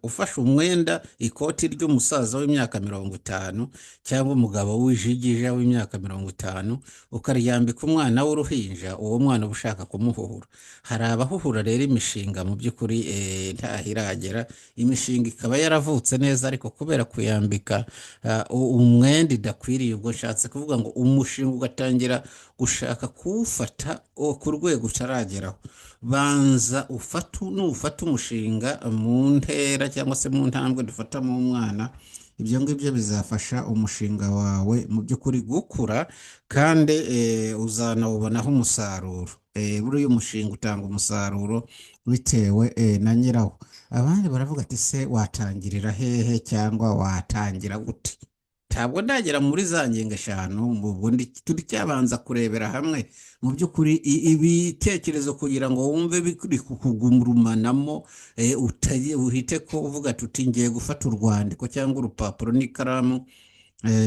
Ufashe umwenda, ikoti ry'umusaza w'imyaka 50 cyangwa umugabo w'ijigija w'imyaka 50, ukaryambika umwana w'uruhinja, uwo mwana uba ushaka kumuhuhura. Hari abahuhura rero imishinga mu by'ukuri ntaho iragera, imishinga ikaba yaravutse neza, ariko kubera kuyambika umwenda idakwiriye. Ubwo nshatse kuvuga ngo umushinga ugatangira gushaka kuwufata ku rwego utarageraho. Banza ufate, nufata umushinga mu ntera cyangwa se mu ntambwe dufatamo umwana, ibyo ngibyo bizafasha umushinga wawe mu by'ukuri gukura, kandi uzanawubonaho umusaruro. Buriya umushinga utanga umusaruro bitewe na nyirawo. Abandi baravuga ati: "Se watangirira hehe cyangwa watangira gute?" Ntabwo ndagera muri za ngingo eshanu, ubwo turacyabanza kurebera hamwe mu by'ukuri ibitekerezo kugira ngo wumve biri kukugurumanamo, uhite ko uvuga tuti: "Ngiye gufata urwandiko cyangwa urupapuro n'ikaramu,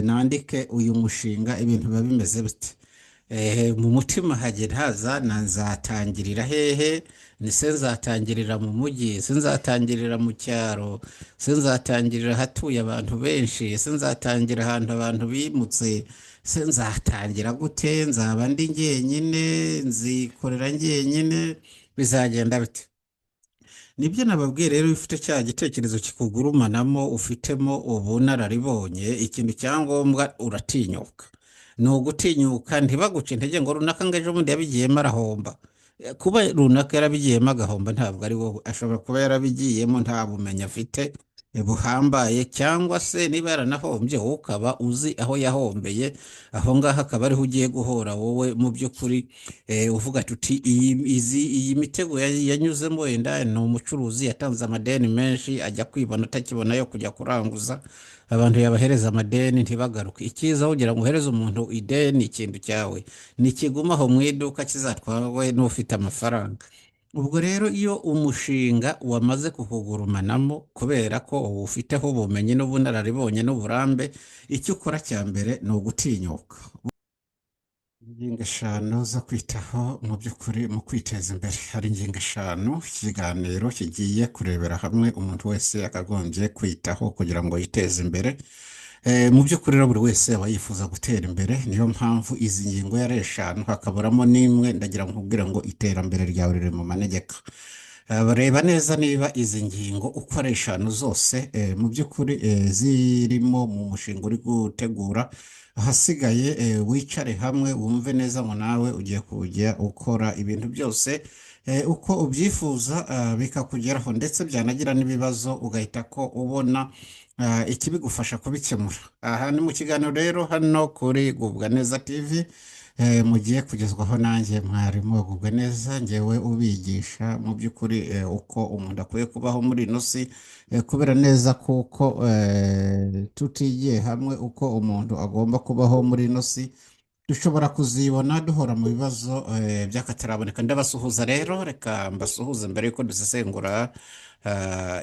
nandike uyu mushinga." Ibintu biba bimeze bite? Mu mutima hagera haza na nzatangirira hehe? Ni se nzatangirira mu mujyi? Se nzatangirira mu cyaro? Se nzatangirira ahatuye abantu benshi? Se nzatangira ahantu abantu bimutse? Se nzatangira gute? Nzaba ndi njyenyine? Nzikorera njyenyine? Bizagenda bite? Nibyo nababwiye rero, iyo ufite cya gitekerezo kikugurumanamo, ufitemo ubunararibonye, ikintu cyangombwa uratinyuka. Ni ugutinyuka, ntibaguce intege ngo runaka ngo ejo bundi yabigiyemo arahomba. Kuba runaka yarabigiyemo agahomba ntabwo ari wowe. Ashobora kuba yarabigiyemo nta bumenyi afite buhambaye, cyangwa se niba yaranahombye, wowe ukaba uzi aho yahombeye, aho ngaho akaba ariho ugiye guhora wowe mu by'ukuri, uvuga tuti iyi mitego yanyuzemo. Wenda ni umucuruzi, yatanze amadeni menshi, ajya kwibona atakibona yo kujya kuranguza, abantu yabahereza amadeni ntibagaruke. Icyiza, kugira ngo uhereze umuntu ideni, ikintu cyawe ntikigumaho mu iduka, kizatwarwe n'ufite amafaranga. Ubwo rero iyo umushinga wamaze kukugurumanamo, kubera ko uwufiteho ubumenyi n'ubunararibonye n'uburambe, icyo ukora cya mbere ni ugutinyuka. Ingingo eshanu zo kwitaho mu by'ukuri mu kwiteza imbere. Hari ingingo eshanu ikiganiro kigiye kurebera hamwe umuntu wese yakagombye kwitaho kugira ngo yiteze imbere. Mu by'ukuri rero buri wese aba yifuza gutera imbere, niyo mpamvu izi ngingo yari eshanu hakaburamo n'imwe. Ndagira ngo nkubwire ngo iterambere ryawe riri mu manegeka. Reba neza niba izi ngingo uko ari eshanu zose mu by'ukuri zirimo mu mushinga uri gutegura. Ahasigaye wicare hamwe wumve neza ngo nawe ugiye kujya ukora ibintu byose uko ubyifuza, bikakugeraho, ndetse byanagira n'ibibazo ugahita ko ubona ikibigufasha kubikemura. Aha ni mu kiganiro rero hano kuri Gubwa Neza TV, mugiye kugezwaho nanjye mwarimu Gubwa Neza, ngewe ubigisha mu by'ukuri uko umuntu akwiye kubaho muri ino si, kubera neza kuko tutigiye hamwe uko umuntu agomba kubaho muri ino si, dushobora kuzibona duhora mu bibazo by'akataraboneka. Ndabasuhuza rero, reka mbasuhuze mbere yuko dusesengura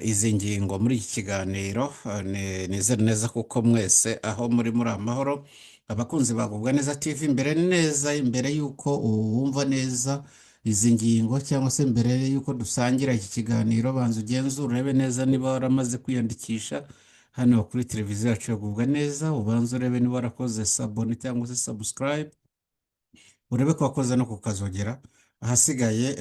izi ngingo muri iki kiganiro. Nizere neza kuko mwese aho muri amahoro, abakunzi ba Gubwa Neza TV. Mbere neza, imbere yuko wumva neza izi ngingo cyangwa se mbere yuko dusangira iki kiganiro, banza ugenzure urebe neza niba waramaze kwiyandikisha hano kuri televiziyo yacu ya Gubwa Neza. Ubanze urebe niba warakoze s'abonner cyangwa se subscribe, urebe ko wakoze no kukazogera. Ahasigaye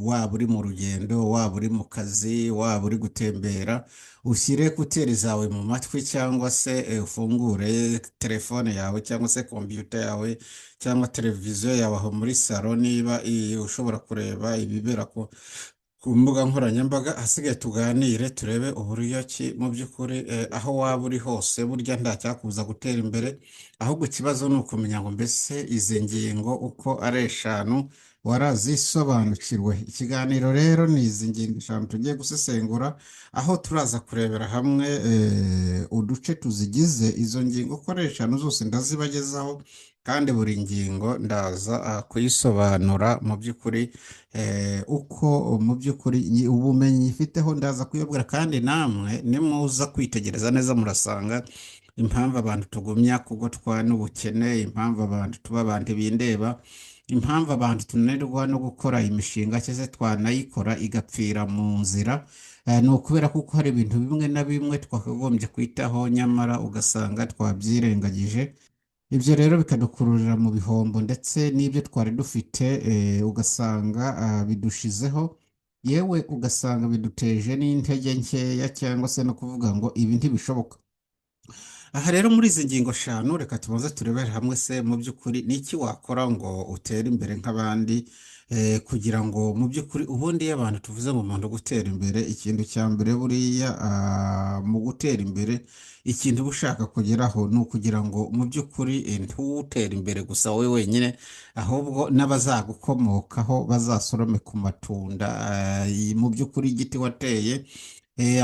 waba uri mu rugendo, waba uri mu kazi, waba uri gutembera, ushyire écouteurs zawe mu matwi cyangwa se ufungure telefone yawe cyangwa se kompiyuta yawe cyangwa televiziyo yawe aho muri salo, niba ushobora kureba ibibera ku mbuga nkoranyambaga. Ahasigaye tuganire, turebe uburyo ki mu by'ukuri aho waba uri hose burya nta cyakubuza gutera imbere. Ahubwo ikibazo ni ukumenya ngo mbese izi ngingo uko ari eshanu warazisobanukiwe? Ikiganiro rero ni izi ngingo eshanu tugiye gusesengura, aho turaza kurebera hamwe uduce tuzigize. Izo ngingo uko ari eshanu zose ndazibagezaho, kandi buri ngingo ndaza kuyisobanura mu by'ukuri, uko mu by'ukuri ubumenyi ifiteho ndaza kuyabwira. Kandi namwe nimuza kwitegereza neza murasanga impamvu abantu tugumya kugotwa n'ubukene, impamvu abantu tuba abantu bindeba, impamvu abantu tunanirwa no gukora imishinga cyangwa se twanayikora igapfira mu nzira. Ni ukubera kuko hari ibintu bimwe na bimwe twakagombye kwitaho, nyamara ugasanga twabyirengagije. Ibyo rero bikadukururira mu bihombo, ndetse n'ibyo twari dufite ugasanga bidushizeho, yewe ugasanga biduteje n'intege nkeya, cyangwa se no kuvuga ngo ibi ntibishoboka. Aha rero muri izi ngingo eshanu, reka tubanze turebere hamwe se mu by'ukuri ni iki wakora ngo utere imbere nk'abandi, kugira ngo mu by'ukuri ubundi iyo abantu tuvuze ngo umuntu gutera imbere, ikintu cya mbere buriya mu gutera imbere, ikintu uba ushaka kugeraho ni ukugira ngo mu by'ukuri ntutere imbere gusa wowe wenyine, ahubwo n'abazagukomokaho bazasorome ku matunda mu by'ukuri igiti wateye,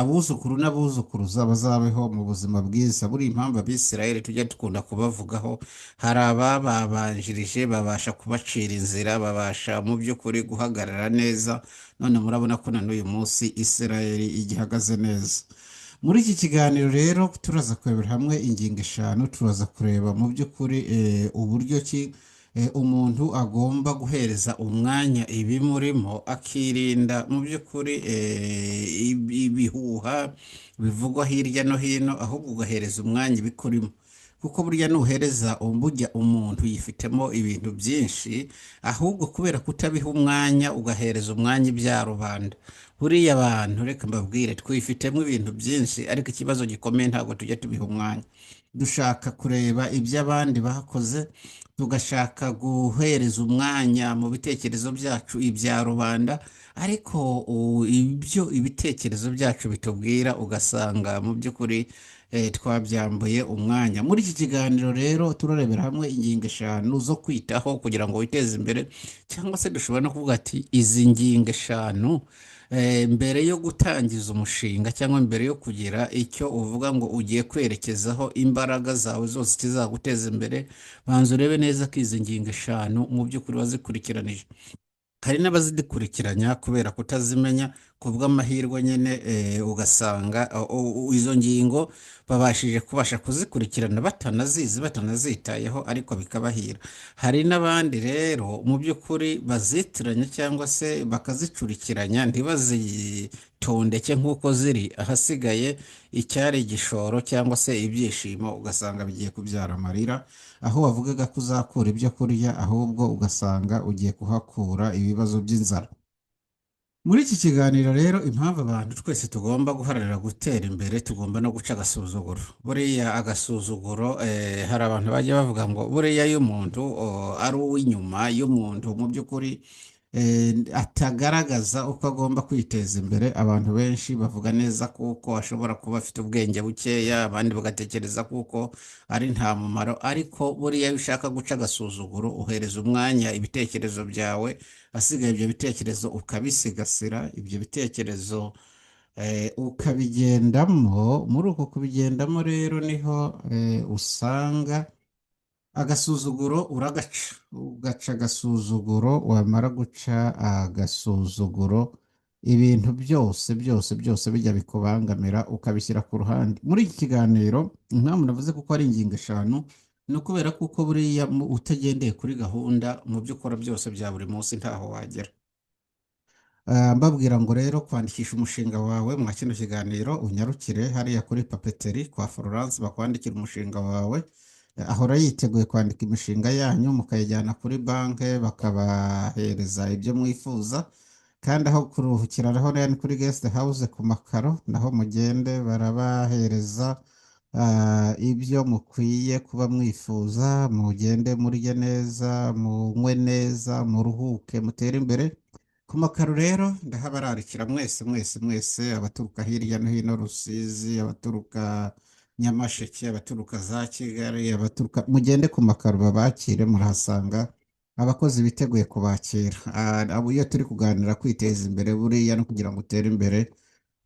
abuzukuru n'abuzukuruza bazabeho mu buzima bwiza. Buriya impamvu Abisirayeli tujya dukunda kubavugaho, hari abababanjirije babasha kubacira inzira, babasha mu by'ukuri guhagarara neza. None murabona ko na n'uyu munsi Isirayeli igihagaze neza. Muri iki kiganiro rero turaza kurebera hamwe ingingo eshanu. Turaza kureba mu by'ukuri uburyo ki umuntu agomba guhereza umwanya ibimurimo, akirinda mu by'ukuri ibihuha bivugwa hirya no hino, ahubwo ugahereza umwanya ibikurimo, kuko burya nuhereza burya umuntu yifitemo ibintu byinshi, ahubwo kubera kutabiha umwanya ugahereza umwanya ibya rubanda. Buriya abantu, reka mbabwire, twifitemo ibintu byinshi, ariko ikibazo gikomeye ntabwo tujya tubiha umwanya. Dushaka kureba ibyo abandi bakoze, tugashaka guhereza umwanya mu bitekerezo byacu ibya rubanda, ariko ibyo ibitekerezo byacu bitubwira ugasanga mu by'ukuri twabyambuye umwanya. Muri iki kiganiro rero turarebera hamwe ingingo eshanu zo kwitaho kugira ngo witeze imbere, cyangwa se dushobora no kuvuga ati izi ngingo eshanu mbere yo gutangiza umushinga, cyangwa mbere yo kugira icyo uvuga ngo ugiye kwerekezaho imbaraga zawe zose kizaguteza imbere, banza urebe neza ko izi ngingo eshanu mu by'ukuri wazikurikiranije. Hari n'abazidukurikiranya kubera kutazimenya, ku bw'amahirwe nyine ugasanga izo ngingo babashije kubasha kuzikurikirana batanazizi, batanazitayeho, ariko bikabahira. Hari n'abandi rero mu by'ukuri bazitiranya cyangwa se bakazicurikiranya, ntibazitondeke nk'uko ziri. Ahasigaye icyari igishoro cyangwa se ibyishimo ugasanga bigiye kubyara amarira, aho wavugaga ko uzakura ibyo kurya, ahubwo ugasanga ugiye kuhakura ibibazo by'inzara. Muri iki kiganiro rero, impamvu abantu twese tugomba guharanira gutera imbere, tugomba no guca agasuzuguro. Buriya agasuzuguro, hari abantu bajya bavuga ngo buriya iyo umuntu ari uw'inyuma y'umuntu mu by'ukuri atagaragaza uko agomba kwiteza imbere, abantu benshi bavuga neza kuko ashobora kuba afite ubwenge bukeya, abandi bagatekereza kuko ari nta mumaro. Ariko buriya iyo ushaka guca agasuzuguro, uhereza umwanya ibitekerezo byawe, asigaye ibyo bitekerezo ukabisigasira, ibyo bitekerezo ukabigendamo. Muri uko kubigendamo rero niho usanga agasuzuguro uragaca, ugaca agasuzuguro. Wamara guca agasuzuguro, ibintu byose byose byose bijya bikubangamira ukabishyira ku ruhande. Muri iki kiganiro, impamvu navuze kuko ari ingingo eshanu, ni ukubera kuko buriya utagendeye kuri gahunda mu byo ukora byose bya buri munsi ntaho wagera. Mbabwira ngo rero kwandikisha umushinga wawe mwa kino kiganiro, unyarukire hariya kuri papeteri kwa Florence bakwandikira umushinga wawe. Ahora yiteguye kwandika imishinga yanyu, mukayijyana kuri banki bakabahereza ibyo mwifuza. Kandi aho kuruhukira naho rero ni kuri guest house ku makaro, naho mugende barabahereza ibyo mukwiye kuba mwifuza. Mugende murye neza, munywe neza, muruhuke, mutere imbere. Ku makaro rero ndahabararikira mwese mwese mwese, abaturuka hirya no hino Rusizi, abaturuka Nyamasheke, abaturuka za Kigali, abaturuka, mugende ku makaro babakire, murahasanga abakozi biteguye kubakira. Abo iyo turi kuganira kwiteza imbere, buriya no kugira ngo utere imbere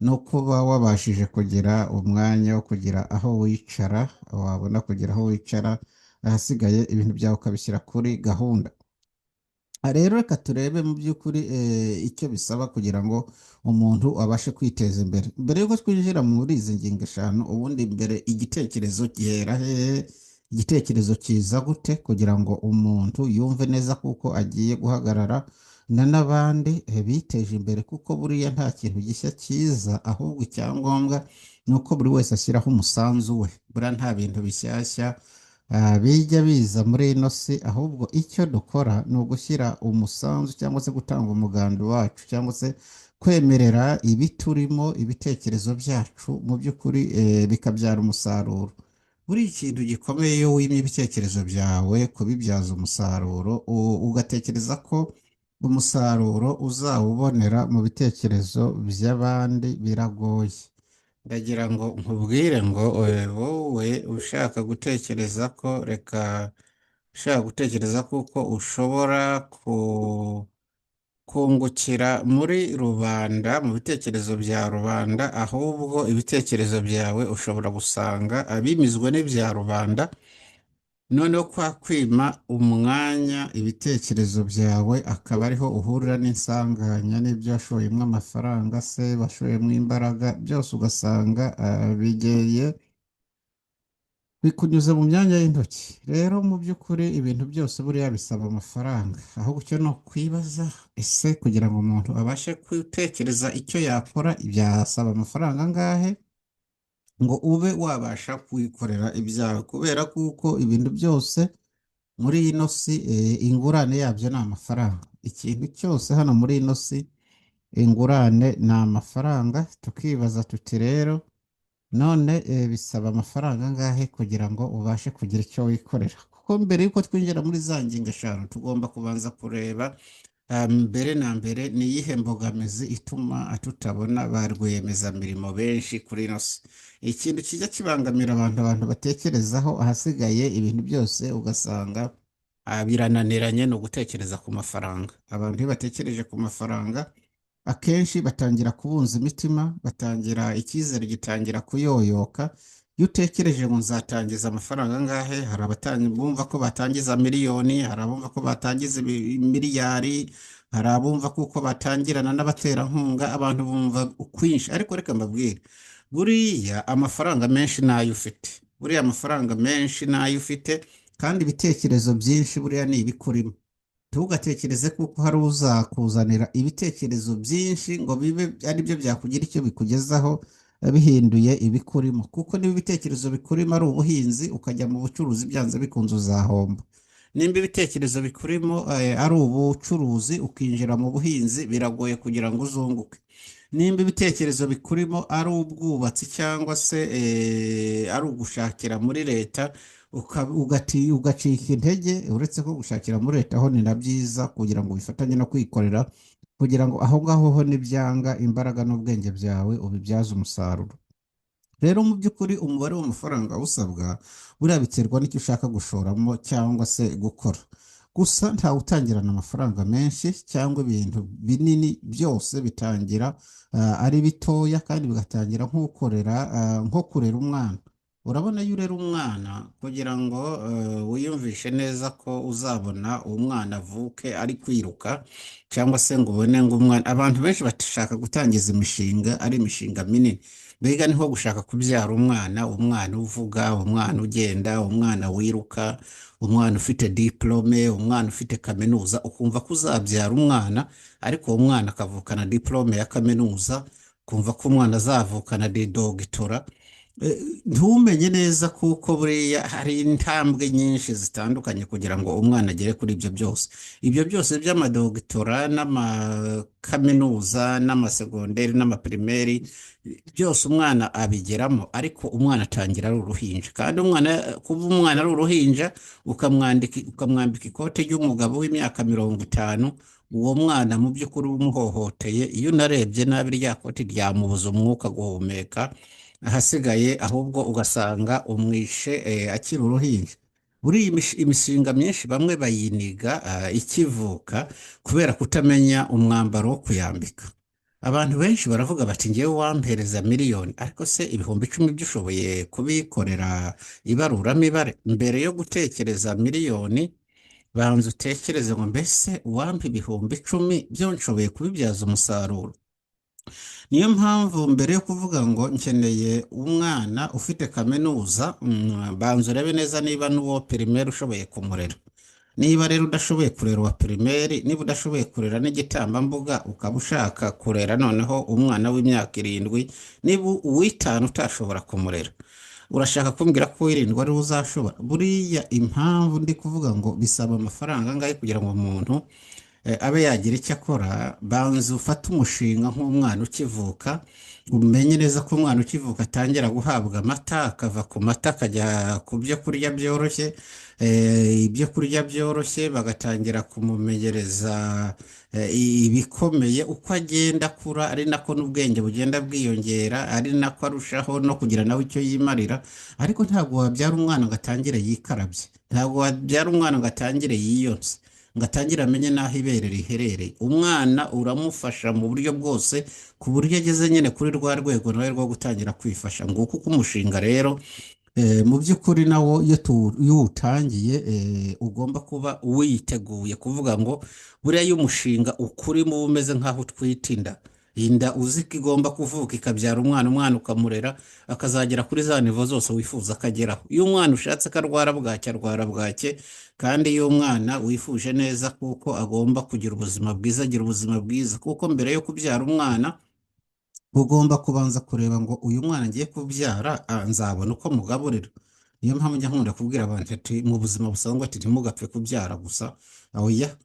no kuba wabashije kugira umwanya wo kugira aho wicara, wabona kugira aho wicara, ahasigaye ibintu byawe ukabishyira kuri gahunda. Aha rero reka turebe mu by'ukuri icyo bisaba kugira ngo umuntu abashe kwiteza imbere. Mbere y'uko twinjira muri izi ngingo eshanu, ubundi mbere igitekerezo gihera hehe? Igitekerezo kiza gute kugira ngo umuntu yumve neza kuko agiye guhagarara n'abandi biteje imbere, kuko buriya nta kintu gishya cyiza, ahubwo icyangombwa ni uko buri wese ashyiraho umusanzu we. Buriya nta bintu bishyashya bijya biza muri ino si, ahubwo icyo dukora ni ugushyira umusanzu cyangwa se gutanga umuganda wacu cyangwa se kwemerera ibiturimo, ibitekerezo byacu mu by'ukuri bikabyara umusaruro. Buri ikintu gikomeye iyo wimye ibitekerezo byawe kubibyaza umusaruro, ugatekereza ko umusaruro uzawubonera mu bitekerezo by'abandi, biragoye. Ndagira ngo nkubwire ngo wowe ushaka gutekereza ko, reka, ushaka gutekereza kuko ushobora kungukira muri rubanda, mu bitekerezo bya rubanda, ahubwo ibitekerezo byawe ushobora gusanga abimizwe n'ibya rubanda. Noneho kwa kwima umwanya ibitekerezo byawe, akaba ariho uhurira n'insanganya n'ibyo washoyemo amafaranga se, washoyemo imbaraga, byose ugasanga bigeye bikunyuze mu myanya y'intoki. Rero mu by'ukuri ibintu byose buriya bisaba amafaranga. Ahubwo icyo ni ukwibaza, ese kugira ngo umuntu abashe gutekereza icyo yakora byasaba amafaranga angahe ngo ube wabasha kwikorera ibyawe? Kubera kuko ibintu byose muri ino si ingurane yabyo ni amafaranga. Ikintu cyose hano muri ino si ingurane ni amafaranga. Tukibaza tuti rero none bisaba amafaranga angahe kugira ngo ubashe kugira icyo wikorera? Kuko mbere y'uko twinjira muri za ngingo 5, tugomba kubanza kureba mbere na mbere ni iyihe mbogamizi ituma tutabona ba rwiyemezamirimo benshi kuri ino si. Ikintu kijya kibangamira abantu batekerezaho, ahasigaye ibintu byose ugasanga birananiranye, ni ugutekereza ku mafaranga. Abantu iyo batekereje ku mafaranga, akenshi batangira kubunza imitima, batangira icyizere gitangira kuyoyoka. Iyo utekereje ngo nzatangiza amafaranga angahe, hari bumva ko batangiza miliyoni, hari abumva ko batangiza miliyari, hari abumva kuko batangirana n'abaterankunga, abantu bumva ukwinshi. Ariko reka mbabwire, buriya amafaranga menshi n'ayo ufite, buriya amafaranga menshi n'ayo ufite, kandi ibitekerezo byinshi buriya ni ibikurimo. Ntugatekereze kuko hari uzakuzanira ibitekerezo byinshi ngo bibe ari byo byakugira icyo bikugezaho bihinduye ibikurimo, kuko niba ibitekerezo bikurimo ari ubuhinzi ukajya mu bucuruzi, byanze bikunze uzahomba. Nimba ibitekerezo bikurimo ari ubucuruzi ukinjira mu buhinzi, biragoye kugira ngo uzunguke. Nimba ibitekerezo bikurimo ari ubwubatsi cyangwa se ari ugushakira muri leta, ugacika intege. Uretse ko gushakira muri leta ho ni na byiza kugira ngo bifatanye no kwikorera, kugira ngo aho ngaho ho nibyanga imbaraga n'ubwenge byawe ubibyaze umusaruro. Rero mu by'ukuri umubare w'amafaranga usabwa buriya biterwa n'icyo ushaka gushoramo cyangwa se gukora. Gusa ntawe utangirana amafaranga menshi cyangwa ibintu binini, byose bitangira ari bitoya, kandi bigatangira nk'ukorera nko kurera umwana. Urabona iyo urera umwana, kugira ngo wiyumvishe neza ko uzabona umwana avuke ari kwiruka, cyangwa se ngo ubone ngo umwana. Abantu benshi bashaka gutangiza imishinga ari imishinga minini, mbega ni nko gushaka kubyara umwana, umwana uvuga, umwana ugenda, umwana wiruka, umwana ufite diplôme, umwana ufite kaminuza. Ukumva ko uzabyara umwana, ariko uwo mwana akavukana diplôme ya kaminuza, ukumva ko umwana azavukana de doctorat. Ntumenye neza kuko buriya hari intambwe nyinshi zitandukanye kugira ngo umwana agere kuri ibyo byose. Ibyo byose by'amadoctorat n'amakaminuza n'amasegonderi n'amaprimaire, byose umwana abigeramo, ariko umwana atangira ari uruhinja. Kandi umwana, kuba umwana ari uruhinja ukamwambika ikote ry'umugabo w'imyaka 50, uwo mwana mu by'ukuri uba umuhohoteye. Iyo unarebye nabi, rya koti ryamubuza umwuka guhumeka, ahasigaye ahubwo ugasanga umwishe akiri uruhinja. Buriya imishinga myinshi bamwe bayiniga ikivuka kubera kutamenya umwambaro wo kuyambika. Abantu benshi baravuga bati ngewe wampereza miliyoni, ariko se 10,000 byo ushoboye kubikorera ibaruramibare? Mbere yo gutekereza miliyoni, banza utekereze ngo mbese uwampa 10,000 byo nshoboye kubibyaza umusaruro? Niyo mpamvu mbere yo kuvuga ngo nkeneye umwana ufite kaminuza, banza urebe neza niba n'uwo primaire ushoboye kumurera. Niba rero udashoboye kurera uwa primaire, niba udashoboye kurera n'igitambambuga, ukaba ushaka kurera noneho umwana w'imyaka 7, niba uw'itanu utashobora kumurera, urashaka kumbwira ko uw'irindwi ariwe uzashobora? Buriya impamvu ndi kuvuga ngo bisaba amafaranga angahe kugira ngo umuntu abe yagira icyo akora, banza ufate umushinga nk'umwana ukivuka, umenye neza ko umwana ukivuka atangira guhabwa amata, akava ku mata akajya ku byo kurya byoroshye, ibyo kurya byoroshye bagatangira kumumenyereza ibikomeye uko agenda akura, ari nako n'ubwenge bugenda bwiyongera, ari nako arushaho no kugira nawe icyo yimarira. Ariko ntabwo wabyara umwana ngo atangire yikarabye, ntabwo wabyara umwana ngo atangire yiyonse, ngo atangire amenye n'aho ibere riherereye. Umwana uramufasha mu buryo bwose, ku buryo ageze nyine kuri rwa rwego nawe rwo gutangira kwifasha. Nguko uko umushinga rero mu by'ukuri nawo iyo uwutangiye ugomba kuba witeguye kuvuga ngo buriya iyo umushinga ukurimo uba umeze nk'aho utwite inda. Inda uzi ko igomba kuvuka ikabyara umwana, umwana ukamurera akazagera kuri za nivo zose wifuza akageraho. Iyo umwana ushatse ko arwara bwake, arwara bwake, kandi iyo umwana wifuje neza kuko agomba kugira ubuzima bwiza, agira ubuzima bwiza, kuko mbere yo kubyara umwana ugomba kubanza kureba ngo uyu mwana ngiye kubyara nzabona uko mugaburira. Niyo mpamvu njya nkunda kubwira abantu ati mu buzima busanzwe ati ntimugapfe kubyara gusa, oya.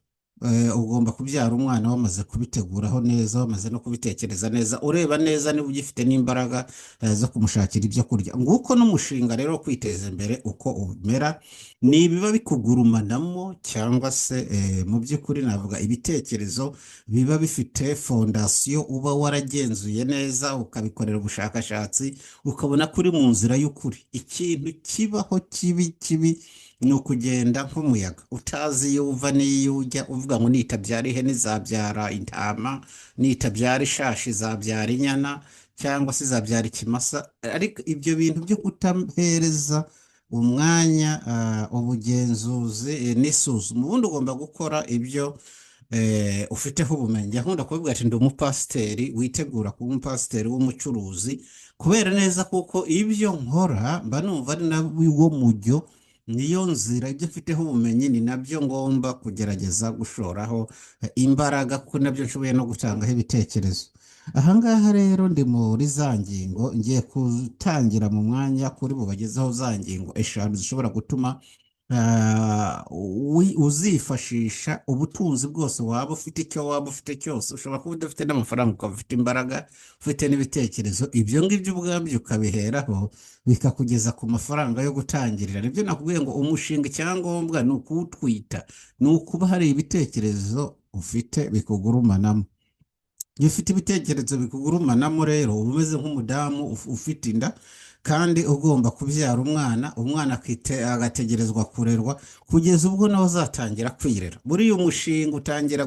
Ugomba kubyara umwana wamaze kubiteguraho neza, wamaze no kubitekereza neza, ureba neza niba ugifite n'imbaraga zo kumushakira ibyo kurya. Nguko n'umushinga rero wo kwiteza imbere uko umera, ni ibiba bikugurumanamo cyangwa se mu by'ukuri navuga ibitekerezo biba bifite fondasiyo, uba waragenzuye neza, ukabikorera ubushakashatsi, ukabona ko uri mu nzira y'ukuri. Ikintu kibaho kibi kibi ni ukugenda nk'umuyaga utazi iyo uva n'iyo ujya, uvuga ngo nitabyara ihene izabyara intama, nitabyara ishashi izabyara inyana, cyangwa se izabyara ikimasa. Ariko ibyo bintu byo kutahereza umwanya ubugenzuzi n'isuzuma, ubundi ugomba gukora ibyo ufiteho ubumenyi. Nkunda kuvuga ati ndi umupasiteri witegura kuba umupasiteri w'umucuruzi, kubera neza kuko ibyo nkora mba numva ari na wo mujyo, niyo nzira, ibyo mfiteho ubumenyi ni nabyo ngomba kugerageza gushoraho imbaraga, kuko nabyo nshoboye no gutangaho ibitekerezo. Ahangaha rero ndi muri za ngingo ngiye gutangira mu mwanya kuri bubagezeho za ngingo 5 zishobora gutuma uzifashisha ubutunzi bwose waba ufite, icyo waba ufite cyose. Ushobora kuba udafite n'amafaranga, ukaba ufite imbaraga, ufite n'ibitekerezo, ibyo ngibyo ubwabyo ukabiheraho bikakugeza ku mafaranga yo gutangirira. Nibyo nakubwiye ngo umushinga icyangombwa ni ukuwutwita, ni ukuba hari ibitekerezo ufite bikugurumanamo. Iyo ufite ibitekerezo bikugurumanamo rero, uba umeze nk'umudamu ufite inda kandi ugomba kubyara umwana, umwana agategerezwa kurerwa kugeza ubwo nawe azatangira kwirera. Buriya umushinga utangira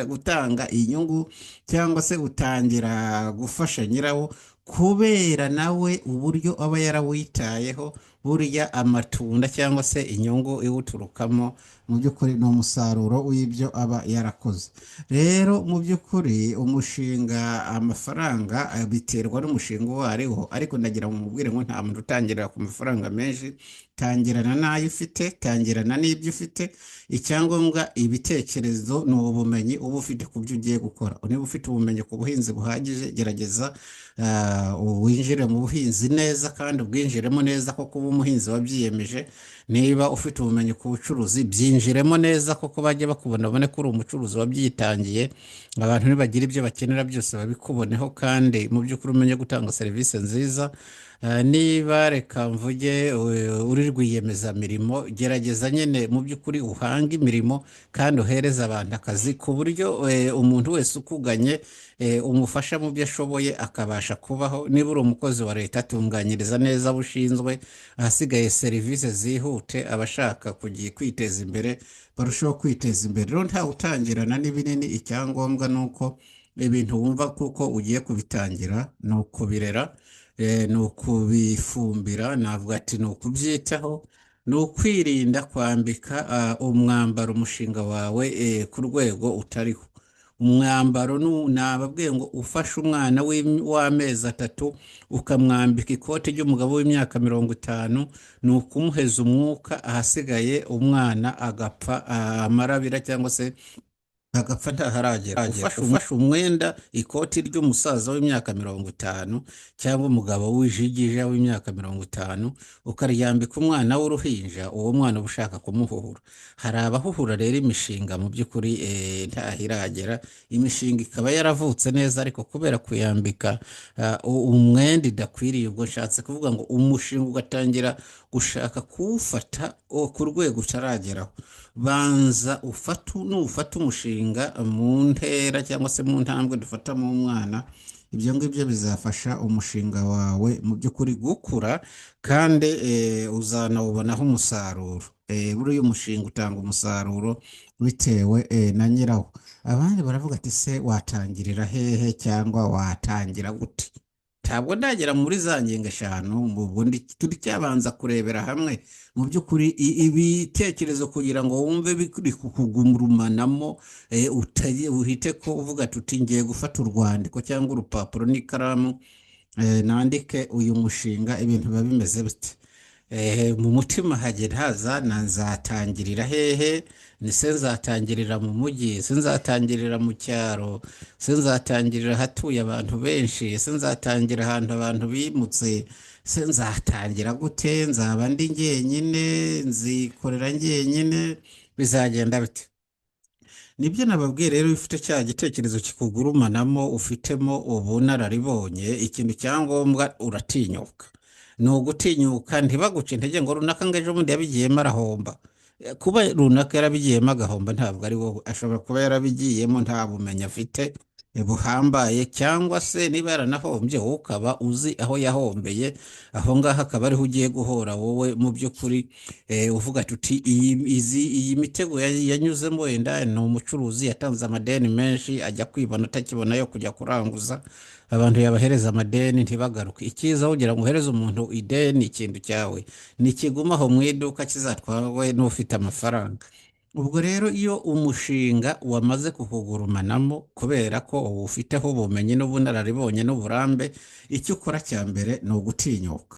gutanga inyungu cyangwa se utangira gufasha nyirawo kubera nawe uburyo aba yarawitayeho. Burya amatunda cyangwa se inyungu iwuturukamo mu by'ukuri ni umusaruro w'ibyo aba yarakoze. Rero mu by'ukuri umushinga amafaranga biterwa n'umushinga uwo ariwo, ariko ndagira ngo mubwire ngo nta muntu utangirira ku mafaranga menshi. Tangirana n'ayo ufite, tangirana n'ibyo ufite. Icyangombwa ibitekerezo ni ubumenyi uba ufite ku byo ugiye gukora. Niba ufite ubumenyi ku buhinzi buhagije, gerageza winjire mu buhinzi neza kandi ubwinjiremo neza kuko uba umuhinzi wabyiyemeje. Niba ufite ubumenyi ku bucuruzi, byinjiremo neza kuko bajya bakubona babone ko uri umucuruzi wabyitangiye. Abantu nibagira ibyo bakenera byose babikuboneho, kandi mu by'ukuri umenye gutanga serivisi nziza. Niba reka mvuge uri rwiyemezamirimo, gerageza nyine mu by'ukuri uhange imirimo kandi uhereze abantu akazi, ku buryo umuntu wese ukuganye umufasha mu byo ashoboye akabasha kubaho. Niba uri umukozi wa leta, tunganyiriza neza abo ushinzwe, ahasigaye serivisi zihute, abashaka kugiye kwiteza imbere barushaho kwiteza imbere. Rero ntawe utangirana n'ibinini, icyangombwa ni uko ibintu wumva kuko ugiye kubitangira ni ukubirera, ni ukubifumbira, navuga ati ni ukubyitaho, ni ukwirinda kwambika umwambaro umushinga wawe ku rwego utariho. Umwambaro nababwiye ngo ufashe umwana w'amezi 3 ukamwambika ikoti ry'umugabo w'imyaka 50, ni ukumuheza umwuka, ahasigaye umwana agapfa amarabira cyangwa se agapfa ntaharagera. Ufashe umwenda, ikoti ry'umusaza w'imyaka 50 cyangwa umugabo w'ijigija w'imyaka 50, ukaryambika umwana w'uruhinja, uwo mwana uba ushaka kumuhuhura. Hari abahuhura rero imishinga mu by'ukuri ntahiragera, imishinga ikaba yaravutse neza, ariko kubera kuyambika umwenda idakwiriye. Ubwo nshatse kuvuga ngo umushinga ugatangira gushaka kuwufata ku rwego utarageraho. Banza nufata umushinga mu ntera cyangwa se mu ntambwe dufatamo umwana, ibyo ngibyo bizafasha umushinga wawe mu by'ukuri gukura, kandi uzanawubonaho umusaruro. Buriya umushinga utanga umusaruro bitewe na nyirawo. Abandi baravuga ati se watangirira hehe cyangwa watangira gute? Ntabwo ndagera muri za ngingo 5, ubwo turacyabanza kurebera hamwe mu by'ukuri ibitekerezo kugira ngo wumve biri kukugurumanamo, uhite ko uvuga tuti ngiye gufata urwandiko cyangwa urupapuro n'ikaramu, nandike uyu mushinga, ibintu biba bimeze bite? Mu mutima hagera haza na nzatangirira hehe? Ni se nzatangirira mu mujyi? Se nzatangirira mu cyaro? Se nzatangirira ahatuye abantu benshi? Se nzatangira ahantu abantu bimutse? Se nzatangira gute? Nzaba ndi njyenyine? Nzikorera njyenyine? Bizagenda bite? Nibyo nababwiye rero, iyo ufite cya gitekerezo kikugurumanamo, ufitemo ubunararibonye, ikintu cyangombwa uratinyuka. Ni ugutinyuka, ntibaguce intege ngo runaka ngo ejo bundi yabigiyemo arahomba. Kuba runaka yarabigiyemo agahomba ntabwo ari wowe. Ashobora kuba yarabigiyemo nta bumenyi afite buhambaye, cyangwa se niba yaranahombye wowe ukaba uzi aho yahombeye, aho ngaho akaba ariho ugiye guhora wowe mu by'ukuri, uvuga tuti iyi mitego yanyuzemo, wenda ni umucuruzi yatanze amadeni menshi, ajya kwibona atakibona yo kujya kuranguza, abantu yabahereza amadeni ntibagaruke. Icyiza kugira ngo uhereze umuntu ideni, ikintu cyawe ntikigumaho mu iduka, kizatwawe n'ufite amafaranga. Ubwo rero iyo umushinga wamaze kukugurumanamo, kubera ko uwufiteho ubumenyi n'ubunararibonye n'uburambe, icyo ukora cya mbere ni ugutinyuka.